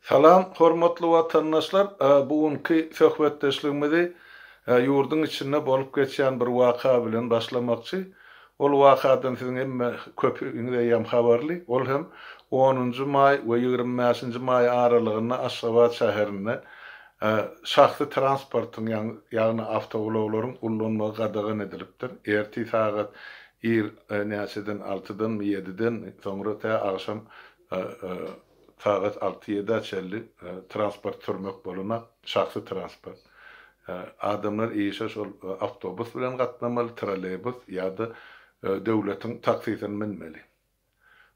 Salam hormatly watandaşlar bu günki söhbetdeşligimizi ýurduň içinde bolup geçýän bir waka bilen başlamakçy. Ol wakadan siziň hemme köpüňiz eýýäm habarly. Ol hem onunjy maý we 25-nji maý aralygynda Aşgabat şäherinde şahsy transportyň ýagny awtoulaglaryň ullanmagy gadagan edilipdir. Ertir sagat ir näçeden altydanmy ýedidenmi soňra tä agşam Sagat alty-ýedä çenli transport sürmek bolanok, şahsy transport. Adamlar işe şol awtobus bilen gatnamaly, trolleýbus ýa-da döwletiň taksisini münmeli.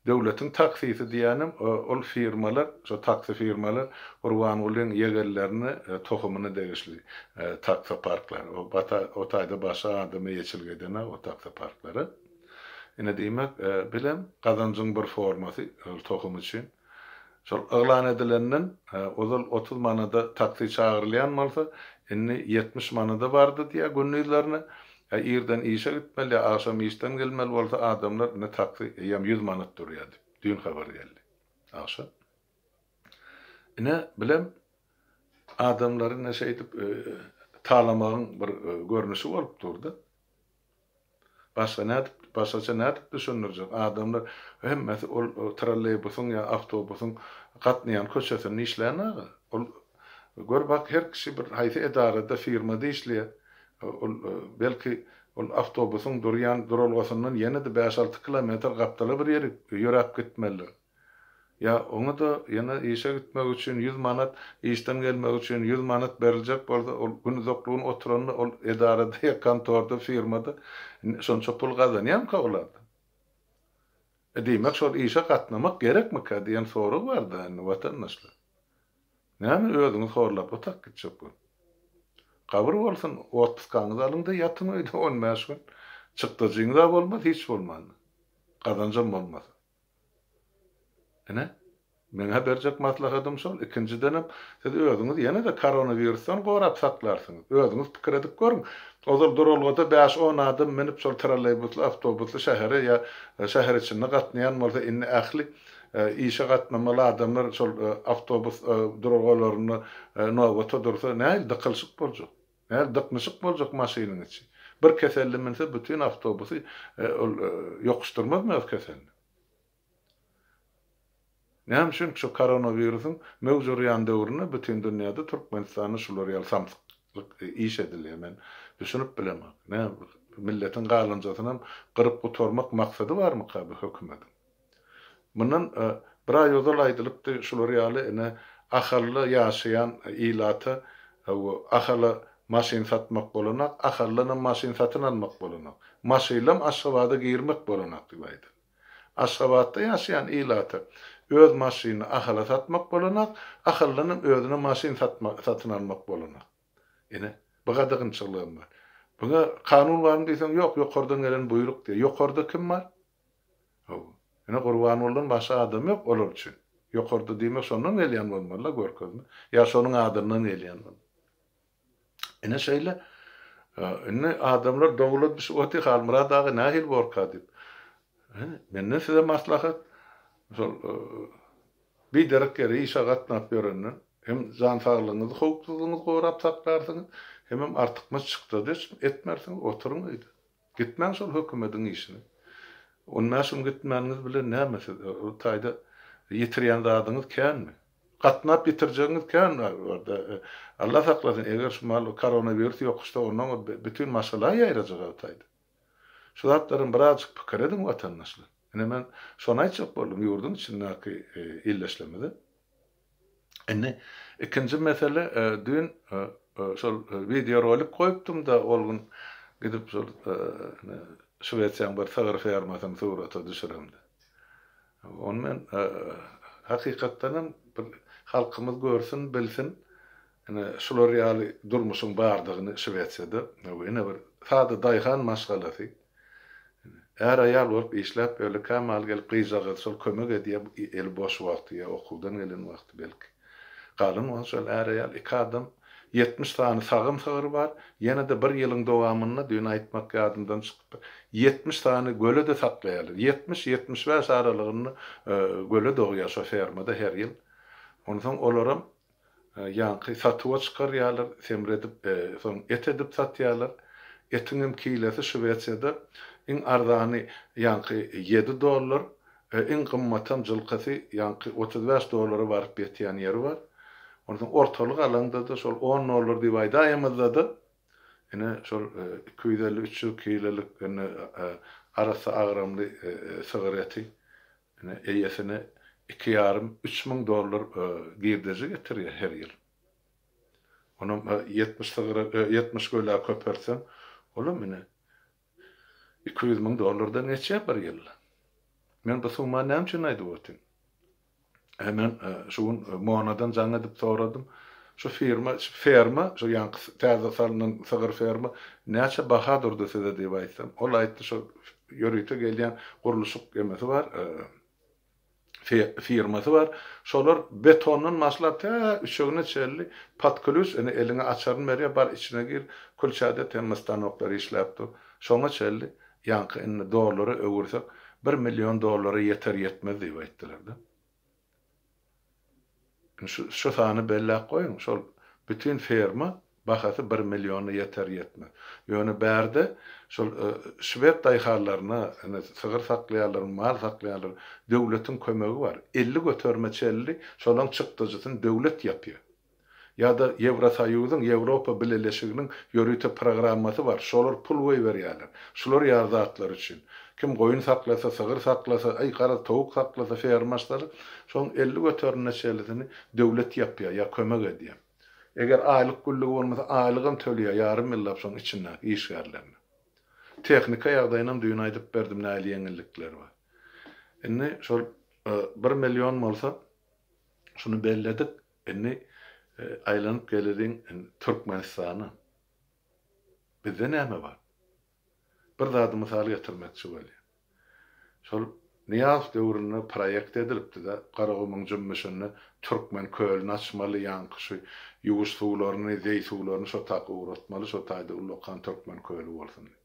Döwletiň taksisi diýýänim, ol firmalar, şo taksi firmalar Gurbangulyň ýegenlerine, tohumyna degişli taksoparklar. O taýda başga adam eýeçilik edenok o taksoparklara. Ine diýmek, bilem gazanjyň bir formasy ol tohum üçin. Şol yglan edilenden ozal 30 manada taksi çagyrylýan bolsa, indi 70 manada bardy diýýär gündizlerine. Ýa irden işe gitmeli ýa agşam işden gelmeli bolsa adamlar indi taksi eýýäm 100 manat durýar diýip, düýn habar geldi. Agşam. Ine, bilem adamlary ine şeýdip talamagyň bir görnüşi bolup dur-da. Başga nädip, başgaça nädip düşündirjek? Adamlar hemmesi ol trolleýbusyň ýa awtobusyň gatnaýan köçesinde işlän-aga. Ol gör bak her kişi bir haýsy edarada, firmada işleýär. Ol belki ol awtobusyň durýan duralgasyndan ýene-de bäş-alty kilometr gapdala bir ýerik ýöräp gitmelidir. Ýa oňa-da ýene işe gitmek üçin ýüz manat, işden gelmek üçin ýüz manat beriljek bolsa, ol gün uzaklygyny oturanda ol edarada ýa kontorda, firmada şonça pul gazanýarmyka ol adam? E diýmek şol işe gatnamak gerekmikä diýen sorag bar-da indi watandaşlar. Näme özüňizi horlap otak gitjek bolup. Gabyr bolsun, otpuskaňyzy alyň-da ýatyň öýde on bäş gün. Çykdajyňyz-a bolmaz hiç bolmanda. Gazanjam bolmasa. Ine, meň-ä berjek maslahatym şol. Ikinjidenem, siz özüňizi ýene-de koronawirusdan gorap saklarsyňyz. Özüňiz pikir edip görüň. Ozal duralgada bäş-on adam münüp şol trolleýbusly, awtobusly şähere ýa şäher içinde gatnaýan bolsa, indi ähli işe gatnamaly adamlar şol awtobus duralgalarynda nobata dursa, nähili dykylyşyk boljak? Nähili dyknyşyk boljak maşynyň içi. Bir keselli münse bütin awtobusy ol ýokuşdyrmazmy öz keselini? Näme üçin şu koronawirusyň möwç urýan döwründe bütin dünýäde Türkmenistanda şular ýaly samsyklyk iş edilýär men düşünip bilemok. Näme milletiň galanjasynam gyryp gutarmak maksady barmyka bu hökümediň? Mundan bir aý ozal aýdylypdy, şular ýaly ine Ahalda ýaşaýan ilata hawa Ahala maşyn satmak bolanok, Ahaldanam maşyn satyn almak bolanok. Maşynlam Aşgabada girmek bolanok diýip aýdyldy. Aşgabatda ýaşaýan ilata öz maşynyny Ahala satmak bolanok, Ahaldanam özüne maşyn satyn almak bolanok. Ine, bu gadagançylygam bar. Buňa kanun barmy diýseň, ýok, ýokardan gelen buýruk diýýär. Ýokarda kim bar? Hawa. Ine Gurbangulydan başga adam ýok olar üçin. Ýokarda diýmek şondan gelýän bolmaly-da görkezme. Ýa şonuň adyndan gelýän bolmaly. Ine şeýle. Indi adamlar dowula düşüp otyr Halmyrat aga nähili borka diýip. Menden size maslahat şol biderek ýere işe gatnap ýörenden hem jan saglygyňyzy howpsuzlygyňyzy gorap saklarsyňyz hemem artykmaç çykdajy etmersiňiz oturyň öýde. Gitmäň şol hökümediň işine. On bäş gün gitmäniňiz bilen näme siz o taýda ýitirýän zadyňyz känmi? Gatnap ýitirjegiňiz kän barda. Allah saklasyn eger şu mal koronawirus ýokuşsa ondan ol bütin maşgala ýaýrajak o taýda. Şu zatlaram birazjyk pikir ediň watandaşlar. Ine men şony aýtjak boldum ýurduň içindäki ildeşlerimize. Indi ikinji mesele düýn şol wideorolik goýupdym-da ol gün gidip şol Şwesiýanyň bir sygyr fermasyny surata düşüremde. Ony men hakykatdan hem bir halkymyz görsün, bilsin, ine şular ýaly durmuşyň bardygyny Şwesiýada. Ine bir sada daýhan maşgalasy Är-aýal bolup işläp öli kämal gelip gyzjagaz şol kömek edýä eli boş wagty ýa okuwdan gelen wagty belki. Galan wagt şol är-aýal iki adam 70 sany sagym sygry bar ýene-de bir ýylyň dowamynda düýn aýtmak ýadymdan çykypdyr 70 sany göle-de saklaýarlar 70 75 aralygynda göle dogýar şo fermada her ýyl. Onsoň olaram ýaňky satuwa çykarýarlar, semredip, soň et edip satýarlar. Etiňem kilesi Şwesiýada iň arzany ýaňky ýedi dollar, iň gymmatam jylkasy ýaňky 35 dollara baryp ýetýän ýeri bar. Onsoň ortalyk alaňda-da şol on dollar diýip aýdaýamyzda-da, ine şol 250, 300 kilelik ine arassa agramly sygyr eti ine eýesine iki ýarym, 3000 dollar girdeji getirýär her ýyl. Onam 70 sygyra, 70 gölä köpeltseň, olam ine 200 müň dollardan geçýär bir ýylda. Men bu summany näme üçin aýdyp otyryn? E, men şu gün Monadan jaň edip soradym. Şu firma, şu ferma, şu ýaňky täze salnan sygyr ferma näçe baha durdy size diýip aýtsam, ol aýtdy şu ýörite gelýän gurluşyk emesi bar, firmasy bar. Şolar betondan başlap tä üçegine çenli pod klýuç, ine eliňe açaryny berýär, bar içine gir, külçäde hemme stanoklar işläp dur. Şoňa çenli ýaňky indi dollara öwürsek bir million dollara ýeter ýetmez diýip aýtdylar-da. Indi şu şu sany belläp goýuň, şol bütin ferma bahasy bir milliona ýeter ýetmez. Ýöne bärde şol şwed daýhanlaryna, indi sygyr saklaýanlar, mal saklaýanlar döwletiň kömegi bar. 50 göterime çenli şolaň çykdajysyny döwlet ýapýar. Ýa-da Ýewrosoýuzyň, Ýewropa Bileleşiginiň ýörite programmasy bar, şolar pul goýberýärler. Şular ýaly zatlar üçin. Kim goýun saklasa, sygyr saklasa, aý, garaz, towuk saklasa, ferma açsalar, şoň 50 göterimine çenlisini döwlet ýapýar ýa kömek edýär. Eger aýlyk güllügi bolmasa, aýlygam töleýär ýarym ýyllap şoň içindäki işgärlerine. Tehnika ýagdaýynam düýn aýdyp berdim nähili ýeňillikler bar. Indi şol bir million bolsa, şuny belledik. Indi aýlanyp geleliň Türkmenistana. Bizde näme bar? Bir zady mysal getirmekçi bolýan. Şol Nyýazow döwründe proýekt edilipdi-de, Garagumuň jümmüşinde Türkmen kölüni açmaly, ýaňky şu ýuwuş suwlaryny, zeý suwlaryny şo tak ugratmaly, şo taýda ullakan Türkmen köli bolsun diýip.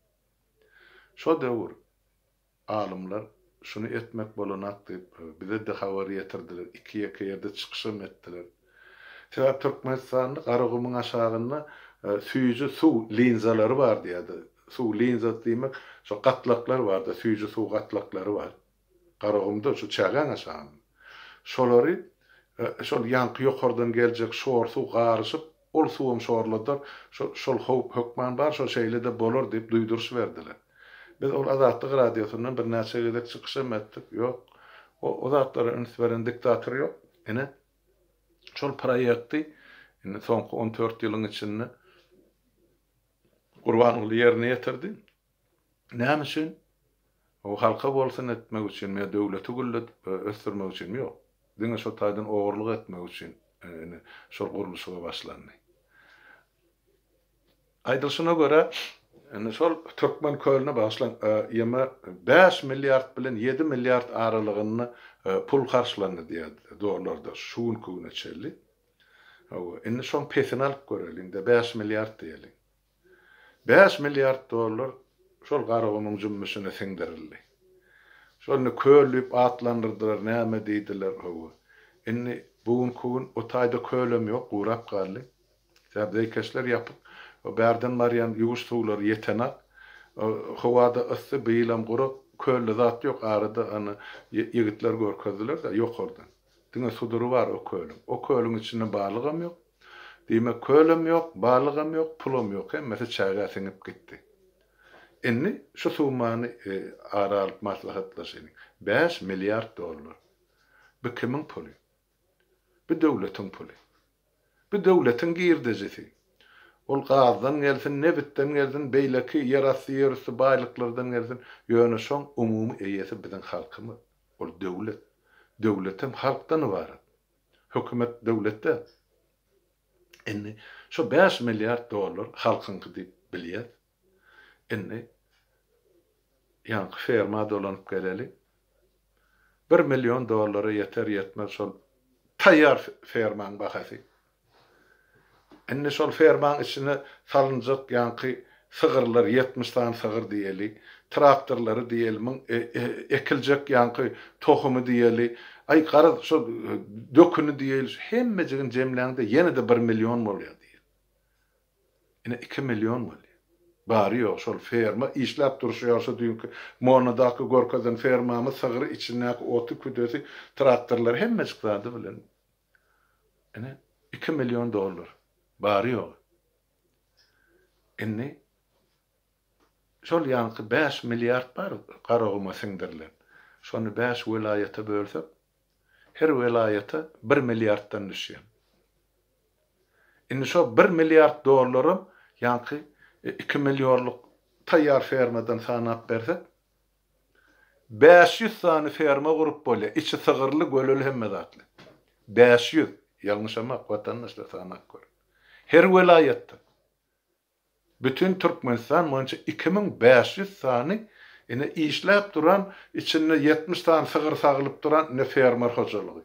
Şo döwür Alymlar şuny etmek bolanak diýip, bize-de habar ýetirdiler, iki-ýeke ýerde çykyşam etdiler. Sebäp Türkmenistanda Garagumuň aşagynda süýji suw linzalary bar diýýärdi. Suw linzasy diýmek, şo gatlaklar bar-da, süýji suw gatlaklary bar. Garagumda, şu çägäň aşagynda. Şolary şol ýaňky ýokardan geljek şor suw garyşyp, Ol suwam şorladar, şo, şol howp hökman bar, şo şeýle-de bolar diýip duýduryş berdiler. Biz ol Azatlyk Radiosyndan birnäçe gezek çykyşam etdik. Ýok, o, o zatlara üns beren diktator ýok. Ine, şol proýekti indi soňky on dört ýylyň içinde Gurbanguly ýerine ýetirdi. Näme üçin? O halka bolsun etmek üçinmi ýa döwleti gülledip ösdürmek üçinmi? Ýok. Diňe şo taýdan ogurlyk etmek üçin indi şol gurluşyga başlandy. Aýdylyşyna görä, indi şol Türkmen kölüne bagyşlan ýeme 5 milliard bilen 7 milliard aralygynda pul harçlandy diýýär dollarda şu günki güne çenli. Hawa, indi şoň pesini alyp göreliň-de, 5 milliard diýeliň. 5 milliard dollar şol Garagumuň jümmüşine siňdirildi. Şol indi köl diýip atlandyrdylar, näme diýdiler, hawa. Indi bu günki gün o taýda kölem ýok, gurap galdy. Sebäp zeýkeşler ýapyk, o bärden barýan ýuwuş suwlary ýetenak. Howa-da yssy, bu ýylam gurak, kölde zat ýok, arada ana ýigitler görkezdiler-de ýokardan. Diňe sudury bar o kölüň. O kölüň içinde balygam ýok. Diýmek, kölem ýok, balygam ýok, pulam ýok, hemmesi çägä siňip gitdi. Indi şu summany ara alyp maslahatlaşalyň. 5 milliard dollar. Bu kimiň puly? Bu döwletiň puly. Bu döwletiň girdejisi. Ol gazdan gelsin, nebitden gelsin, beýleki ýerasty, ýerüsti baýlyklardan gelsin, ýöne şoň umumy eýesi biziň halkymyz. Ol döwlet. Döwletem halkdan ybarat. Hökümet döwlet däl. Indi şu 5 milliard dollar halkyňky diýip bilýäs. Indi ýaňky ferma dolanyp geleli. 1 million dollara ýeter ýetmez şol taýýar fermaň bahasy. Indi şol fermaň içine salynjak ýaňky sygyrlar, 70 sany sygyr diýeli, traktorlary diýeli, muň ekiljek ýaňky tohumy diýeli, Aý, garaz, şo döküni diýeli, şu hemmejigini jemläňde ýene-de bir million bolýar diýýär. Ine, 2 million bolýar. Bary-ýogy şol ferma işläp durşy ýaly şo düýnki Monadaky görkezen fermamyz sygry içindäki oty, küdesi, traktorlary hemmejik zady bilen. Ine, 2 million dollar. Bary-ýogy. Indi şol ýaňky 5 milliard bar Garaguma siňdirilen. Şony bäş welaýata bölsek, her welaýata 1 milliarddan düşýär. Indi şo 1 milliard dollaram ýaňky 2 millionlyk taýýar fermadan sanap bersek, 500 sany ferma gurup bolýar. Içi sygyrly, göleli hemme zatly. 500, ýalňyşamak, watandaşlar sanap görüň. Her welaýatda. Bütin Türkmenistan boýunça 2500 sany ine işläp duran, içinde 70 sany sygyr sagylyp duran ine fermer hojalygy.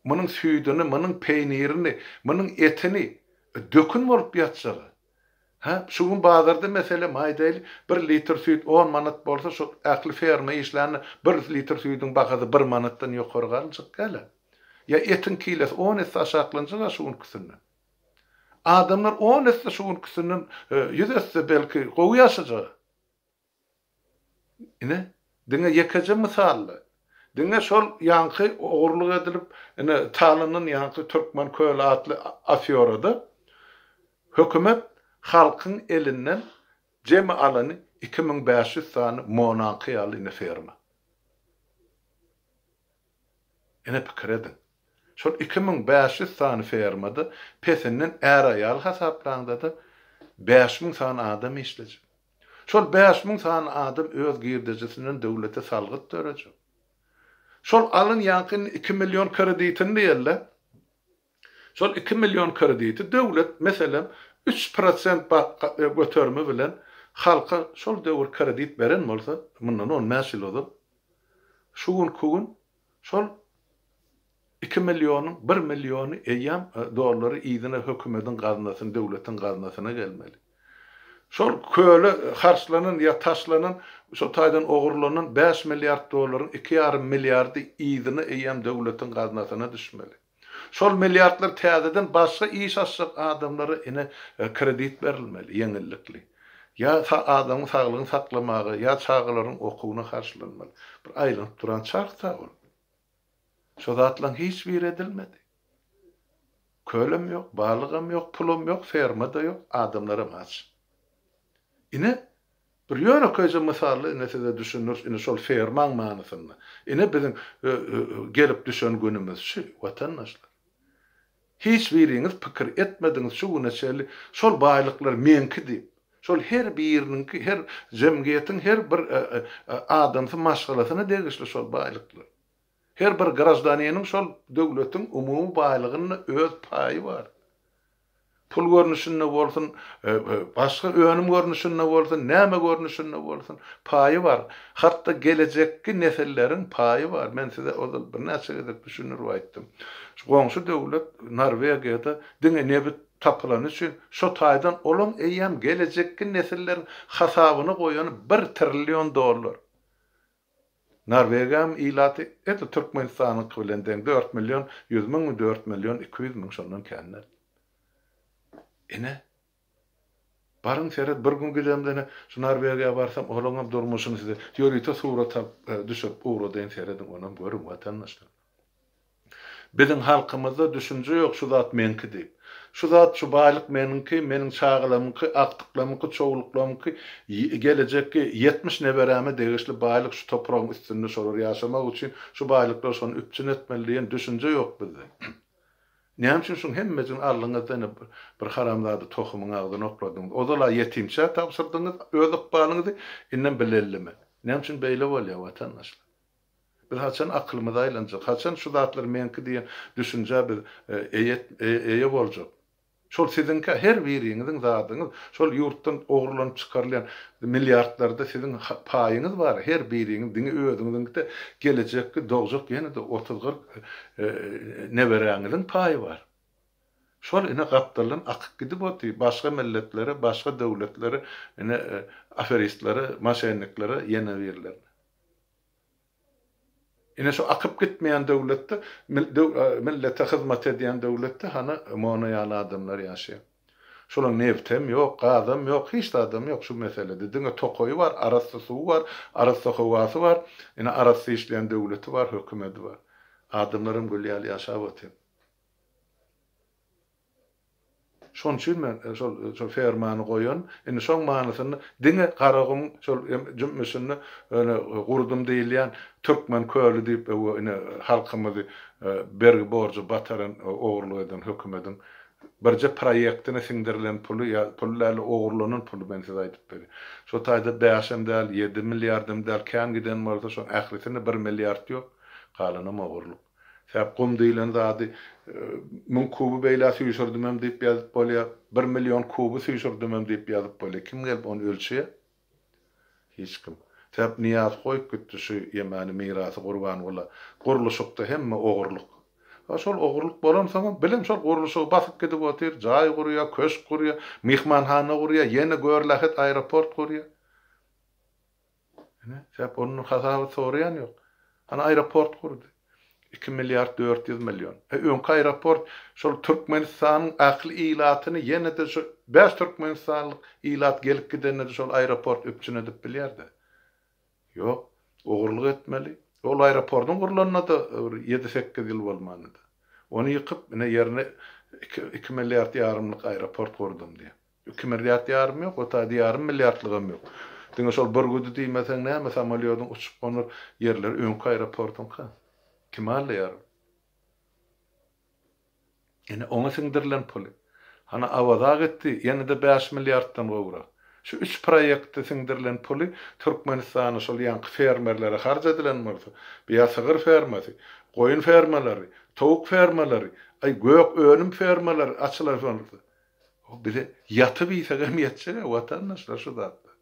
Munuň süýdüni, munuň peýnirini, munuň etini dökün bolup ýatjagy. Hä, şu gün bazarda meselem aýdaýly, bir litr süýt 10 manat bolsa, şu ähli ferma işlände bir litr süýdüň bahasy 1 manatdan ýokary galjak däl. Ýa etiň kilesi 10 esse aşaklanjak şu günküsinden. Adamlar 10 esse şu günküsinden 100 esse belki gowy ýaşajak. Ine, diňe ýekeje mysally. Diňe şol ýaňky ogurlyk edilip, ine, talanan ýaňky Türkmen köli atly afýorada hökümet halkyň elinden jemi alany 2500 sany monaňky ýaly ine ferma. Ine pikir ediň. Şol 2500 sany fermada pesinden är-aýal hasaplaňda-da 5000 sany adam işlejek. Şol 5000 sany adam öz girdejisinden döwlete salgyt dörejek. Şol alyn ýaňky 2 million kreditini diýeli. Şol 2 million krediti döwlet meselem 3% göterimi bilen halka şol döwür kredit beren bolsa, mundan 15 ýyl ozal şu günki gün şol 2 millionyň 1 milliony eýýäm dollary yzyna hökümetiň gaznasyna, döwletiň gaznasyna gelmeli. Şol köle harçlanan ýa taşlanan, şol taýdan ogurlanan 5 milliard dollaryň 2,5 milliardy yzyna eýýäm döwletiň gaznasyna düşmeli. Şol milliardlar täzeden başga iş açjak adamlara ine kredit berilmeli, ýeňillikli. Ýa adamyň saglygyny saklamaga, ýa çagalaryň okuwyna harçlanmaly. Bir aýlanyp duran çarh-da ol. Şo zatlaryň hiç biri edilmedi. Kölem ýok, balygam ýok, pulam ýok, ferma-da ýok, adamlaram aç. Ine, bir ýönekeýje mysally ine size düşündiriş, ine şol fermaň manysynda. Ine biziň gelip düşen günümiz şu, watandaşlar. Hiç biriňiz pikir etmediňiz şu güne çenli şol baýlyklar meňki diýip. Şol her biriniňki, her jemgyýetiň her bir adamsy maşgalasyna degişli şol baýlyklar. Her bir graždaniniň şol döwletiň umumy baýlygynda öz paýy bar. Pul görnüşinde bolsun, başga önüm görnüşinde bolsun, näme görnüşinde bolsun, paýy bar. Hatda gelejekki nesilleriň paýy bar. Men size ozal birnäçe gezek düşündirip aýtdym. Şu goňşy döwlet Norwegiýada diňe nebit tapylany üçin şo taýdan olaň eýýäm gelejekki nesilleriň hasabyna goýany bir trillion dollar. Norwegiýanyň ilaty edil Türkmenistanyňky bilen deň, 4 million 100 müňmi, 4 million 200 müň, şondan kän däl. Ine, baryň seret, bir gün gidemde ine, şu Norwegiýa barsam, olaňam durmuşyny size ýörite surat alyp düşürip ugradaýyn, serediň, onam görüň, watandaşlar. Biziň halkymyzda düşünje ýok şu zat meňki diýip. Şu zat şu baýlyk meniňki, meniň çagalarymyňky, agtyklarymyňky, çowluklarymyňky, gelejekki 70 neberäme degişli baýlyk şu topragyň üstünde şolar ýaşamak üçin şu baýlyklar şony üpjün etmeli diýen düşünje ýok bizde. Näme üçin şuň hemmejigini aldyňyzda ine bir haramzada tohumyň agzyna okladyňyz. Ozal-a ýetimçä tabşyrdyňyz öz ykbalyňyzy, indem bilellime. Näme üçin beýle bolýar watandaşlar? Biz haçan akylymyz aýlanjak? Haçan şu zatlar meňki diýen düşünjä biz eýe eýe boljak? Şol siziňkä her biriňiziň zadyňyz, şol ýurtdan ogurlanyp çykarylýan milliardlarda siziň paýyňyz bar, her biriňiz diňe özüňiziňkide gelejekki dogjak ýene-de otuz-kyrk neberäňiziň paýy bar. Şol ine gapdaldan akyp gidip otyr, başga milletlere, başga döwletlere, ine aferistlere, moşenniklere, ýene birlerine. Ine şu akyp gitmeýän döwletde, millete hyzmat edýän döwletde hany mona ýaly adamlar ýaşaýar. Şolaň nebtem ýok, gazam ýok, hiç zadam ýok şu meselede. Diňe tokaýy bar, arassa suwy bar, arassa howasy bar, ine arassa işleýän döwleti bar, hökümedi bar. Adamlaram gül ýaly ýaşap otyr. Şonuň üçin men şol şol fermany goýan. Indi şoň manysynda diňe Garagum şol jümmüşinde ine gurdum diýilýän Türkmen köli diýip ine halkymyzy bergi borja bataran ogurlyk eden hökümediň birje proýektine siňdirilen puly ýa pul däl ogurlanan puly men size aýdyp berýän. Şo taýda bäşem däl, ýedi milliardam däl, kän giden bolsa şoň ählisinde bir milliard ýok, galanam ogurlyk. Sebäp gum diýlen zady müň kuby beýlä süýşürdimem diýip ýazyp bolýar, bir million kuby süýşürdimem diýip ýazyp bolýar. Kim gelip ony ölçeýär? Hiç kim. Sebäp Nyýazow goýup gitdi şu ýemäni mirasy Gurbangula. Gurluşykda hemme ogurlyk. Ha şol ogurlyk bolansoňam bilem şol gurluşygy basyp gidip otyr, jaý gurýar, köşk gurýar, myhmanhana gurýar, ýene gör-lähet aeroport gurýar. Ine, sebäp ondan hasabat soraýan ýok. Hany aeroport gurdy. Iki milliard 400 million. E, öňki aeroport şol Türkmenistanyň ähli ilatyny ýene-de şu bäş türkmenistanlyk ilat gelip gidende-de şol aeroport üpjün edip bilýärdi. Ýok, ogurlyk etmeli. Ol aeroportyň gurlanyna-da bir ýedi-sekiz ýyl bolmandy. Ony ýykyp, ine ýerine iki, iki milliard ýarymlyk aeroport gurdum diýýär. Iki milliard ýarym ýok, o taýda ýarym milliardlygam ýok. Diňe şol bürgüdi diýmeseň näme, samolýodyň uçup gonar ýerleri öňki aeroportyňka. Kim alýar? Ine, oňa siňdirilen puly. Hany Awaza gitdi, ýene-de bäş milliarddan gowrak. Şu üç proýektde siňdirilen puly Türkmenistanda şol ýaňky fermerlere harç edilen bolsa, bu ýa sygyr fermasy, goýun fermalary, towuk fermalary, aý gök önüm fermalary açylan bolsa, O bize ýatyp iýsegem ýetjeg-ä watandaşlar şu zatlar.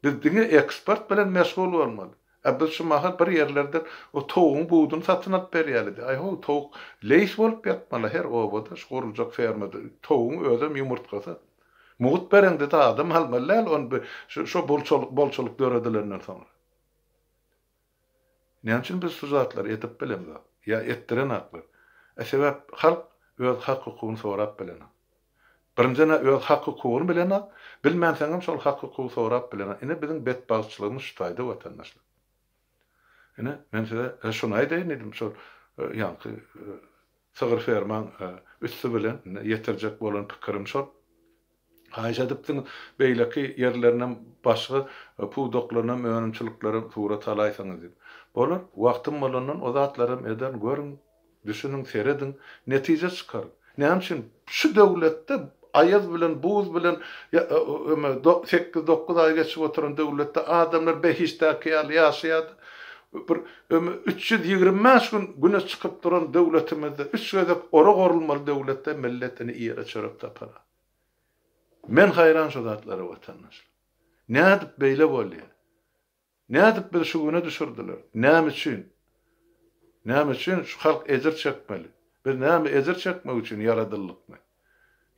Biz diňe eksport bilen meşgul bolmaly. A biz şu mahal bir ýerlerden o towugyň buduny satyn alyp berýäli-de. Aý how towuk leýs bolup ýatmaly her obada şu guruljak fermada towugyň özem ýumurtgasy. Mugt bereňde-de adam almaly däl ony bi şu şo bolçalyk bolçulyk döredilenden soňra. Näme üçin biz şu zatlary edip bilemzok? Ýa etdirenaklar? E sebäp halk öz hak-hukugyny sorap bilenok. Birinjiden-ä öz hak-hukugyny bilenok, bilmänsoňam şol hak-hukugy sorap bilenok. Ine biziň betbagtçylygymyz şu taýda watandaşlar. Ine men size şuny aýdaýyn diýdim şol ýaňky sygyr fermaň üsti bilen ine ýetirjek bolan pikirim şol. Haýyş edipsiňiz, beýleki ýerlerinem, başga pudaklarynam, önümçiliklerem surat alaýsaňyz diýip. Bolar, wagtym bolandan o zatlaram ederin, görüň, düşüniň, serediň, netije çykaryň. Näme üçin şu döwletde aýaz bilen, buz bilen sekiz-dokuz aý geçip oturan döwletde adamlar behiştdäki ýaly ýaşaýardy. Bir 325 gün güneş çykyp duran döwletimizde üç gezek orak orulmaly döwletde millet ine iýere çörek tapanok. Men haýran şu zatlara watandaşlar. Nädip beýle bolýar? Nädip bizi şu güne düşürdiler? Näme üçin? Näme üçin şu halk ejir çekmeli? Biz näme ejir çekmek üçin ýaradyldykmy?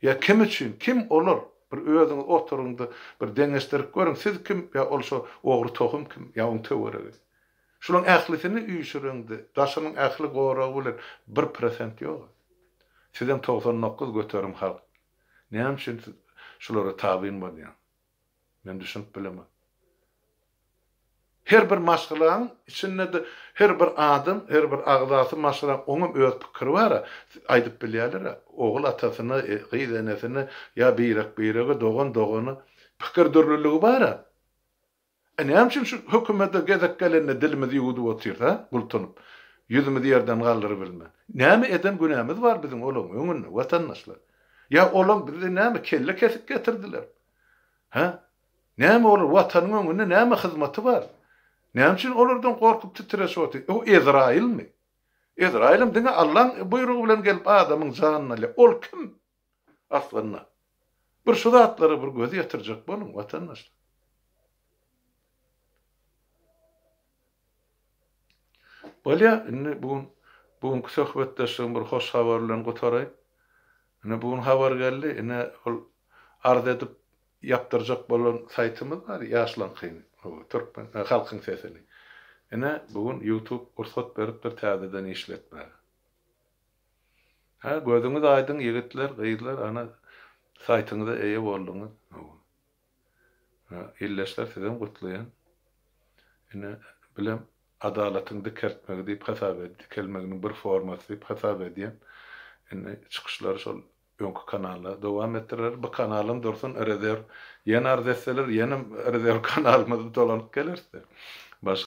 Ýa kim üçin? Kim olar? Bir özüňiz oturyňda bir deňeşdirip görüň, siz kim ýa ol şo ogry tohum kim ýa oň töweregi? Şulaň ählisini üýşüreňde, daşynyň ähli goragy bilen bir prosent ýok. Sizem 99% halk. Näme üçin siz şulara tabyn bolýaňyz? Men düşünip bilemok. Her bir maşgalaň içinde-de her bir adam, her bir agzasy maşgalaň oňam öz pikiri bar-a, aýdyp bilýärler-ä, ogul atasyna, gyz enesine ýa birek-birege, dogan dogana pikir dürlüligi bar-a. E näme üçin şu hökümete gezek gelende dilimizi ýuwudyp otyrys-a, gultunyp, ýüzümizi ýerden galdyrybilmän. Näme eden günämiz bar biziň olaň öňünde, watandaşlar? Ýa olaň bizi näme kelle kesip getirdiler? Hä? Näme olar watanyň öňünde näme hyzmaty bar? Näme üçin olardan gorkup titreşip otyr? O Ezraýylmy? Ezraýylam diňe Allaň buýrugy bilen gelip adamyň janyny alýar. Ol kim? Aslynda. Bir şu zatlara bir göz ýetirjek boluň, watandaşlar. Bolýar, indi bu gün bu günki söhbetdeşligimi bir hoş habar bilen gutaraýyn. Ine bu gün habar geldi, ine ol arz edip ýapdyrjak bolan saýtymyz bar, ýaşlaňkyny, türkmen halkyň sesini. Ine, bu gün YouTube rugsat beripdir täzeden işletmäge. Hä, gözüňiz aýdyň ýigitler, gyzlar, ana, saýtyňyza eýe bolduňyz. Hä, ildeşler sizem gutlaýan. Ine, bilem adalatyň dikeltmegi diýip hasap ed, dikelmeginiň bir formasy diýip hasap edýän. Indi çykyşlary şol öňki kanalda dowam etdirer. Bu kanalam dursun rezerw. Ýene arz etseler, ýenem rezerw kanalymyza dolanyp geleris-de.